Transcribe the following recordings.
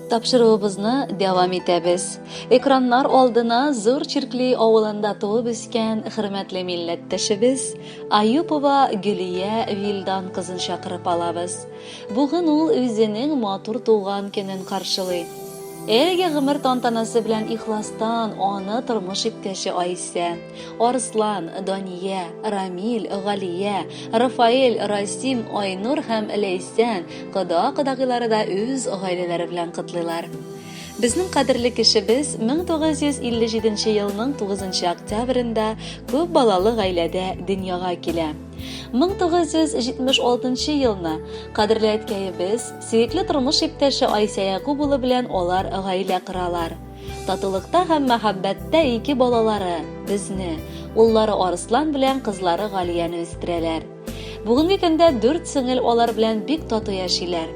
Тапшыруыбызны дәвам итәбез. Экраннар алдына Зур Чиркли авылында туып үскән хөрмәтле милләттәшебез Аюпова Гөлия Вилдан кызын чакырып алабыз. Бүген ул үзенең матур туган көнен каршылый. Әлеге гомер тантанасы белән ихластан аны тормыш иптәше Айсә, Арслан, Дания, Рамил, Галия, Рафаэль, Расим, Айнур һәм Ләйсән кода-кодагыйлары да үз гаиләләре белән котлыйлар. Безнең кадерле кешебез 1957 елның 9 октябрендә күп балалы гаиләдә дөньяга килә. 1976 елны кадерле әткәебез, сөекле тормыш иптәше Айсә Якуб улы белән алар гаилә коралар. Татулыкта һәм мәхәббәттә ике балалары, безне, уллары Арыслан белән кызлары Галияне үстерәләр. Бүгенге көндә дүрт сеңел алар белән бик тату яшиләр.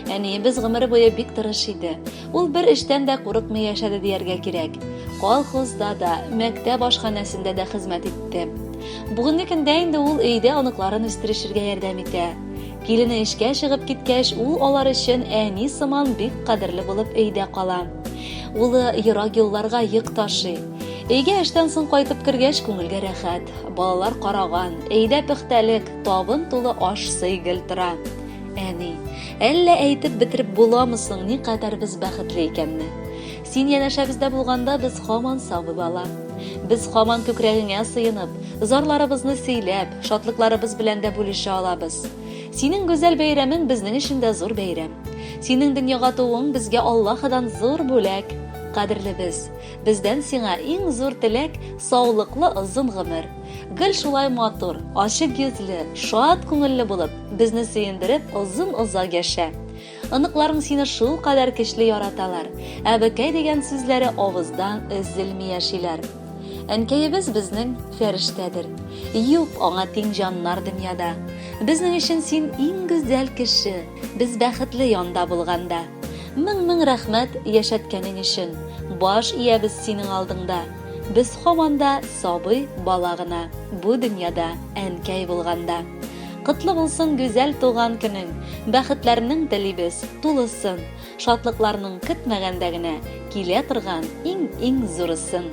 Әниебез гомер буе бик тырыш иде. Ул бер эштән дә курыкмый яшәде дияргә кирәк. Колхозда да, мәктәп ашханәсендә дә хезмәт итте. Бүгенге көндә инде ул өйдә оныкларын үстерешергә ярдәм итә. Килене эшкә чыгып киткәч, ул алар өчен әни сыман бик кадерле булып өйдә кала. Улы ерак юлларга йөк ташый. Өйгә эштән соң кайтып кергәч, күңелгә рәхәт. Балалар караган, өйдә пөхтәлек, табын тулы аш-сый гел тора. Әни, әллә әйтеп бетереп буламы соң, никадәр без бәхетле икәнне? Син янәшәбездә булганда без һаман сабый бала. Без һаман күкрәгеңә сыенып, зарларыбызны сөйләп, шатлыкларыбыз белән дә бүлешә алабыз. Синең гүзәл бәйрәмең безнең өчен дә зур бәйрәм. Синең дөньяга тууың безгә Аллаһыдан зур бүләк. Кадерлебез, бездән сиңа иң зур теләк, саулыклы озын гомер. Гел шулай матур, ачык йөзле, шат күңелле булып, безне сөендереп, озын-озак яшә. Оныкларың сине шулкадәр көчле яраталар. Әбекәй дигән сүзләре авыздан өзелми яшиләр. Әнкәебез безнең фәрештәдер. Юк аңа тиң җаннар дөньяда. Безнең өчен син иң гүзәл кеше, без бәхетле янда булганда. Мең-мең рәхмәт яшәткәнең өчен. Баш иябез синең алдыңда. Без һаман да сабый бала гына бу дөньяда әнкәй булганда. Котлы булсын гүзәл туган көнең, Бәхетләрнең телибез, тулысын, Шатлыкларның көтмәгәндә генә Килә торган иң-иң зурысын.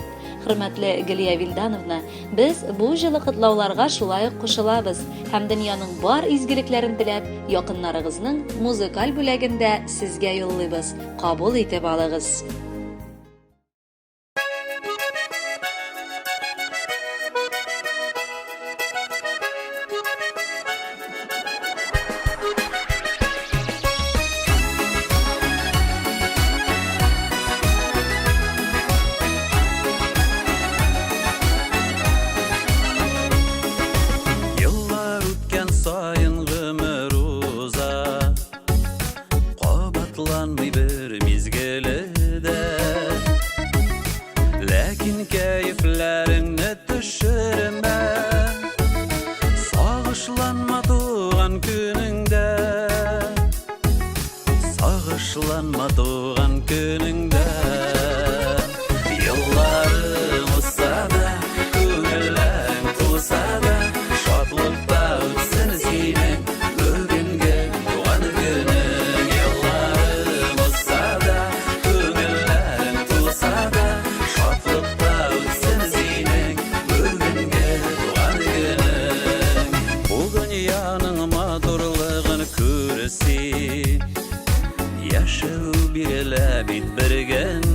Хөрмәтле Гөлия Вилдановна, без бу җылы котлауларга шулай ук кушылабыз һәм дөньяның бар изгелекләрен теләп, якыннарыгызның музыкаль бүләген дә сезгә юллыйбыз, кабул итеп алыгыз. Еллар үткән саен гомер уза Кабатланмый бер мизгеле дә. Ләкин кәефләреңне төшермә. Сагышланма туган көнеңдә. Сагышланма туган көнеңдә. Елларың узса да, күңелләрең тулса да, шатлыкта үтсен синең бүгенге туган көнең. Елларың узса да, күңелләрең тулса да, шатлыкта үтсен синең бүгенге туган көнең. Бу дөньяның матурлыгын күр син. Яшәү бирелә бит бер генә.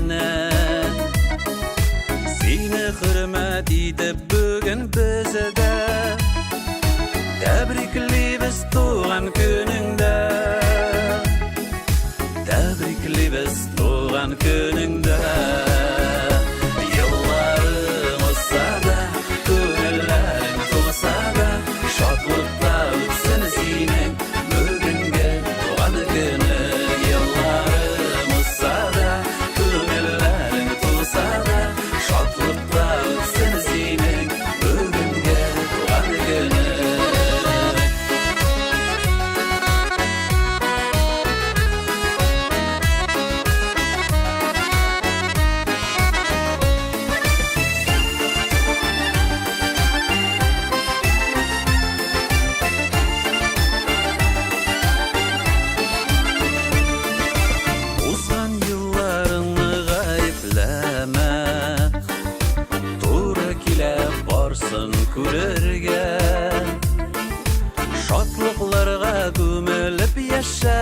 Яшә!